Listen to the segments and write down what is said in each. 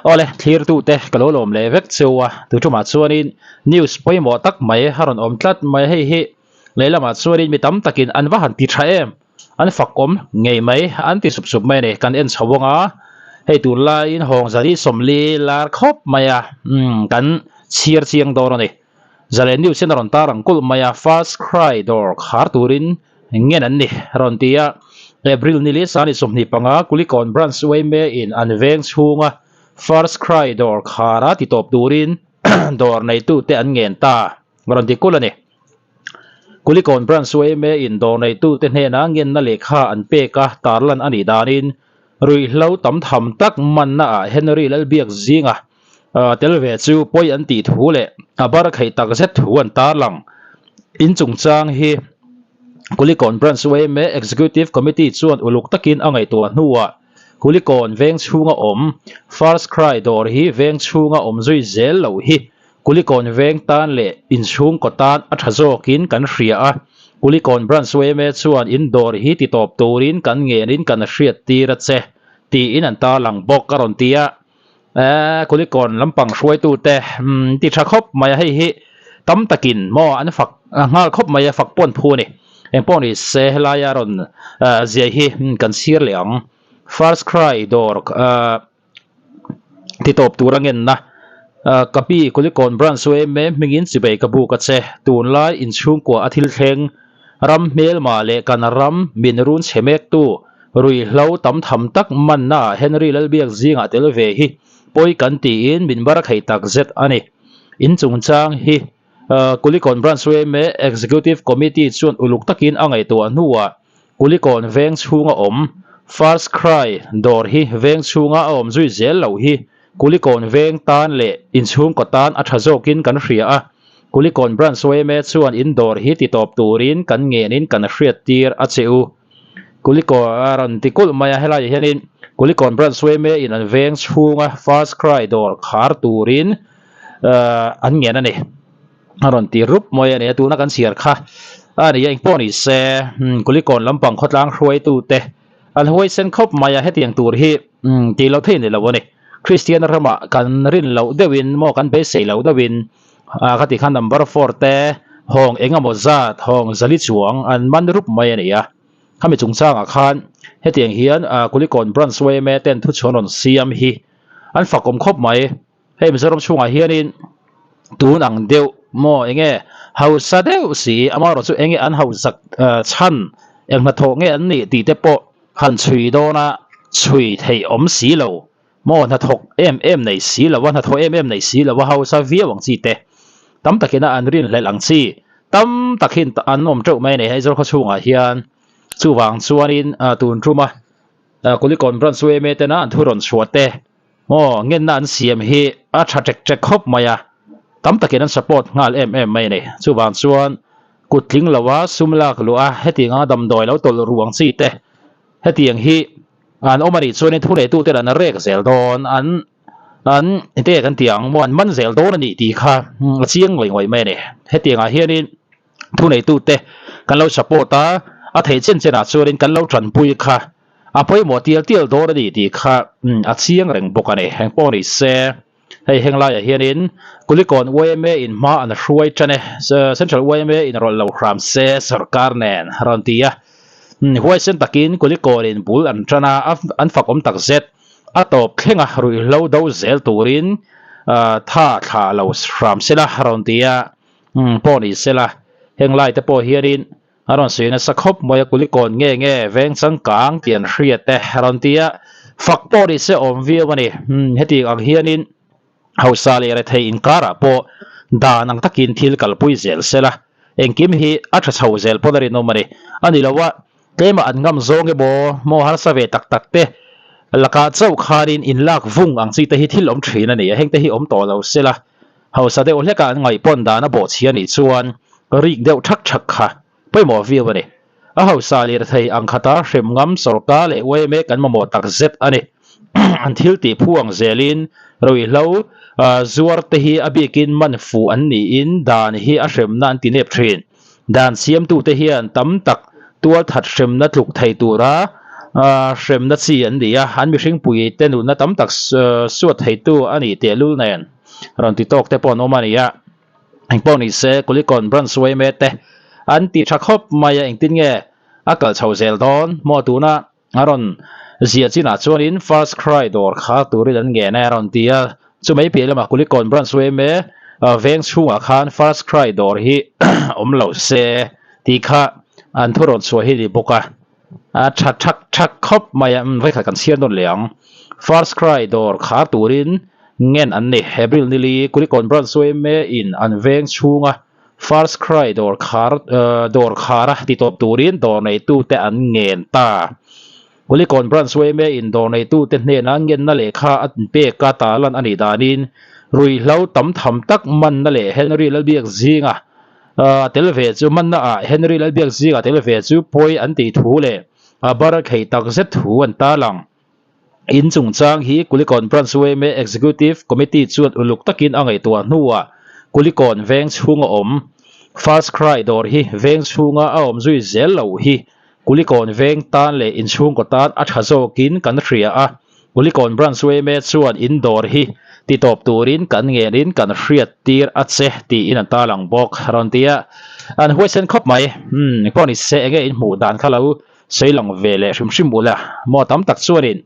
Awle, thlirtute ka lo lawm leh vek cheu a, tu tumah chuanin news pawimawh tak mai a rawn awm tlat mai hei hi lehlamah chuanin mi tam takin an va han ti tha em, an fakawm ngei mai an ti sup sup mai a ni, kan en chho vawng a, hei tunlaiin Hawngzali sawmli lar khawp mai a, umm kan chhiar chiang dawn a ni. Zalen News hian a rawn tar ang kulh mai a, First Cry dawr khar turin ngen an ni rawn ti a. April ni leh sani 25 Kulikawn Branch yma in an veng chhunga First Cry dawr khara ti tawp turin dawr neitute an ngen ta rawn ti kulh a ni. Kulikawn Branch yma in dawr neitute hnena ngenna lehkha an pek a tarlan a nih danin ruihhlo tam tham tak manna ah Henry Lalbiak zinga tel ve chu pawi an tih thu leh a bar kheih tak zet thu an tarlang. In chungchang hi Kulikawn Branch yma Executive Committee chuan uluk takin a ngaihtuah hnuah Kulikawn veng chhunga awm First Cry dawr hi veng chhunga awm zui zel lo hi Kulikawn veng tan leh inchhungkaw tan a tha zawkin kan hria a, Kulikawn Branch yma chuan in dawr hi titawp turin kan ngenin kan hriattir a che tiin an tarlang bawk a rawn ti a. Eee Kulikawn lampang hruaitute umm ti tha khawp mai a, hei hi tam takin maw an fak nghal khawp mai a, fak pawn phu a ni. Eng pawh ni se helaia rawn ziai hi kan chhir leh ang. First Cry dawr ti tawp tur a ngenna ka pi Kulikawn branch yma hmingin chibei ka buk a che. Tunlai inchhungkua a thil thleng Ram hmelma leh kan ram min run chhe mektu ruihhlo tam tham tak manna ah Henry Lalbiak zingah tel ve hi pawi kan tiin min bar thei tak zet a ni. In chungchang hi Kulikawn Branch yma Executive Committee chuan uluk takin a ngaihtuah hnuah Kulikawn veng chhunga awm First Cry dawr hi veng chhunga a awm zui zel loh hi Kulikawn veng tan leh inchhungkaw tan a tha zawkin kan hria a. Kulikawn Branch yma chuan in dawr hi ti tawp turin kan ngenin kan hriat tir a che u. Kulikawn a rawn ti kulh mai a, helaiah hianin Kulikawn Branch yma in an veng chhunga First Cry dawr khar turin an ngen a ni. A rawn ti rup mai a ni a, tuna kan chhiar kha a ni a, engpawh ni se Kulikawn lampang khawtlang hruaitute an huaisen khawp mai a, hetiang tur hi tih loh theih a ni lo a ni. Kristian ramah kan rin loh deuhin maw kan beisei loh deuhin ah ka tih khan number four te hawng eng emaw zat hawng zali chuang an man rup mai a ni a, khami chungchangah khan hetiang hian ah Kulikawn branch yma ten thuchhuan rawn siam hi an fakawm khawp mai. Hei Mizoram chhungah hianin tun ang deuh maw eng nge hausa deuh si amaherawh chu eng nge an hausak chhan eng hnathawh nge an nih tih te pawh han chhui dawn a chhui theih awm si lo maw hnathawk em em nei si lo a hnathawh em em nei si lo a hausa viau ang chi te tam takin a an rinhlelh ang chi tam tak hi an awm teuh mai a ni hei Zawlkhaw chhungah hian chuvang chuanin tun tuma Kulikawn branch yma tena an thu rawn chhuah te Aw, ngenna an siam hi a tha ṭek ṭek khawp mai a, tam takin an support nghal em em mai a ni. Chuvang chuan kut tling loa sum lak luh a, hetiang anga damdawi lo tawlh ruang chi te hetiang hi an awm a nih chuanin thuneitute an rek zel dawn, an an enge kan tih ang maw an man zel dawn a nih tih kha a chiang ngawih ngawih mai a ni. Hetiangah hianin thuneitute kan lo support a, a theih chen chenah chuanin kan lo tanpui kha A pawimawh tial tial dawn a ni tih kha a chiang reng bawk a ni. Eng pawh ni se, hei heng laiah hianin Kulikawn yma in hma an hruai tan e, Central yma in rawlh lo hram se sorkar nen a rawn ti a. Huaisen takin Kulikawn in bul an tan a, an fak awm tak zet. A tawp thlenga ruihhlo do zel turin tha thlah lo hram sela a rawn ti a. Pawh ni sela, heng laite pawh hianin A rawn sawi nasa khawp mai a, Kulikawn nge nge veng changkang tih an hriat e a rawn ti a, fak pawh ni se awm viau a ni. Heti ang hianin hausa leh rethei inkarah pawh dan ang takin thil kalpui zel sela, engkim hi a tha chho zel pawn a rinawm a ni. A ni lo a, tlema an ngam zawng emaw maw harsa ve tak tak te lakah chauh khanin inlak vung ang chi te hi thil awm thin a ni a, hengte hi awm tawh lo sela. Hausa deuh hlekah an ngaih pawn dan a bawhchhi a nih chuan rik deuh thak thak kha pawimawh viau a ni. A hausa lirthei ang khata hrem ngam sorkar leh yma kan mamawh tak zet a ni. An thil tih phu ang zelin ruihhlo zuar te hi a bikin man fuh an niin dan hi a hremna an ti nep thin. Dan siamtute hian tam tak tual that hremna tluk thei tura Hremna chi an ni a, an mihring puite nunna tam tak suat theitu a nih tehlul nen rawn ti tawk te pawh an awm a ni a. Engpawh ni se, Kulikawn Branch yma te an ti tha khawp mai a, engtin nge a kal chho zel dawn maw tuna a rawn ziah chinah chuanin First Cry dawr kha turin an ngen a rawn ti a, chumai piah lamah Kulikawn Branch yma veng chhungah khan First Cry dawr hi awm lo se tih kha an thu rawn chhuah hi a ni bawk a. A tha thak thak khawp mai a, umm vawikhat kan chhiar nawn leh ang. First Cry dawr khar turin ngen an ni. April nili Kulikawn Branch yma in an veng chhunga First Cry dawr khar dawr khara titawp turin dawr neitute an ngen ta. Kulikawn Branch yma in dawr neitute hnena ngenna lehkha a pek a tarlan a nih danin ruihhlo tam tham tak manna leh Henry Lalbiak zinga A tel ve chu manna ah Henry Lalbiak zingah tel ve chu pawi an tih thu leh a bar kheih tak zet thu an tarlang. In chungchang hi Kulikawn Branch yma Executive Committee chuan uluk takin a ngaihtuah hnuah Kulikawn veng chhunga awm First Cry dawr hi veng chhunga a awm zui zel loh hi Kulikawn veng tan leh inchhungkaw tan a tha zawkin kan hria a, Kulikawn Branch yma chuan in dawr hi titawp turin kan ngenin kan hriat tir a che tiin an tarlang bawk a rawn ti a, an huaisen khawp mai. Umm pawh ni se enge in hmuh dan kha lo sawi lang ve leh hrim hrim ula maw tam tak chuanin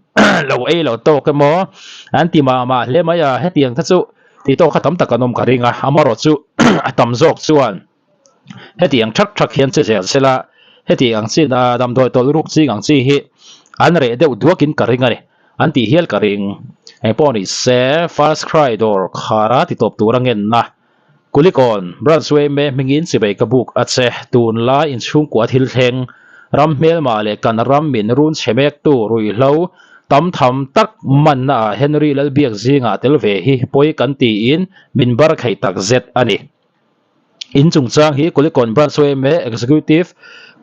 lo ei lo tawk emaw an ti mah mah hle mai a, hetiang te chu titawk kha tam tak an awm ka ring a, amaherawhchu chu a tam zawk chuan. Hetiang thak thak hian che zel sela, heti ang chin a damdawi tawlh ruk ching ang chi hi an reh deuh duakin ka ring a ni, an tih hial ka ring. Engpawh ni se, First Cry dawr khara ti tawp tura ngenna Kulikawn Branch yma hmingin chibai ka buk a che, tunlai inchhungkua thil thleng, ram hmelma leh kan ram min run chhe mektu ruihhlo tam tham tak manna ah Henry Lalbiak zingah tel ve hi pawi kan tiin min bar kheih tak zet a ni. In chungchang hi Kulikawn Branch yma Executive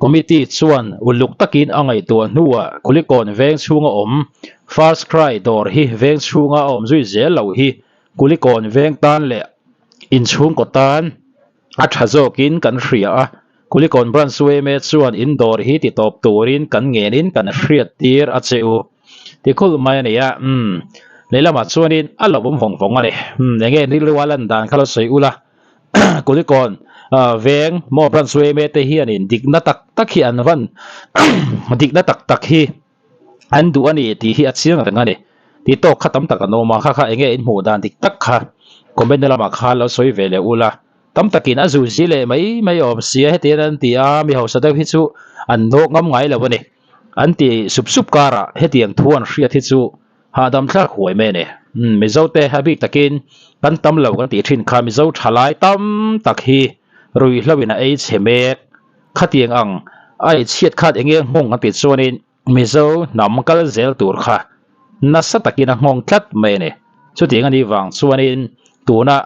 Committee chuan uluk takin a ngaihtuah hnuah Kulikawn veng chhunga awm First Cry dawr hi veng chhunga a awm zui zel lo hi Kulikawn veng tan leh inchhungkaw tan a tha zawkin kan hria a, Kulikawn Branch yma chuan in dawr hi titawp turin kan ngenin kan hriat tir a che u. Ti khulh mai a ni a, umm lehlamah chuanin a lo awm vawng vawng a ni. Umm enge rilru a lan dan kha lo sawi ula. Kulikawn veng maw branch yma te hianin dikna tak tak hi an van dikna tak tak hi an duh a ni tih hi a chiang reng a ni. Tih tawk kha tam tak an awm a, kha kha enge in hmuh dan dik tak kha comment na lamah khan lo sawi ve leh ula. Tam takin a zui zi leh mai mai awm sia hetiang an ti a, mi hausa deuh hi chu an nawk ngam ngai lo a ni. An ti sup sup karah hetiang thu an hriat hi chu Hahdam thlak huai mai a ni. Umm Mizo te a bik takin kan tam lo kan tih thin kha Mizo thalai tam tak hi ruihhlo in a ei chhe mek. Khatiang ang a ei chhiat khat enge nghawng kan tih chuanin Mizo hnam kal zel tur kha nasa takin a nghawng tlat mai a ni. Chutiang a nih vang chuanin tuna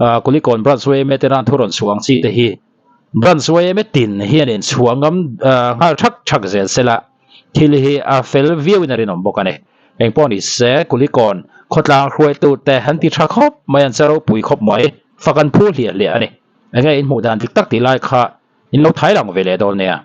Kulikawn Branch yma te ran thu rawn chhuah ang chi te hi Branch yma tin hian inchhuah ngam nghal thak thak zel sela. Thil hi a fel viauin a rinawm bawk a ni. Engpawh ni se, Kulikawn khawtlang hruaitute an ti tha khawp mai, an che ropui khawp mai, fak an phu hliah hliah a ni. Enge in hmuh dan dik tak tih lai kha in lo thai lang ve leh dawn nia.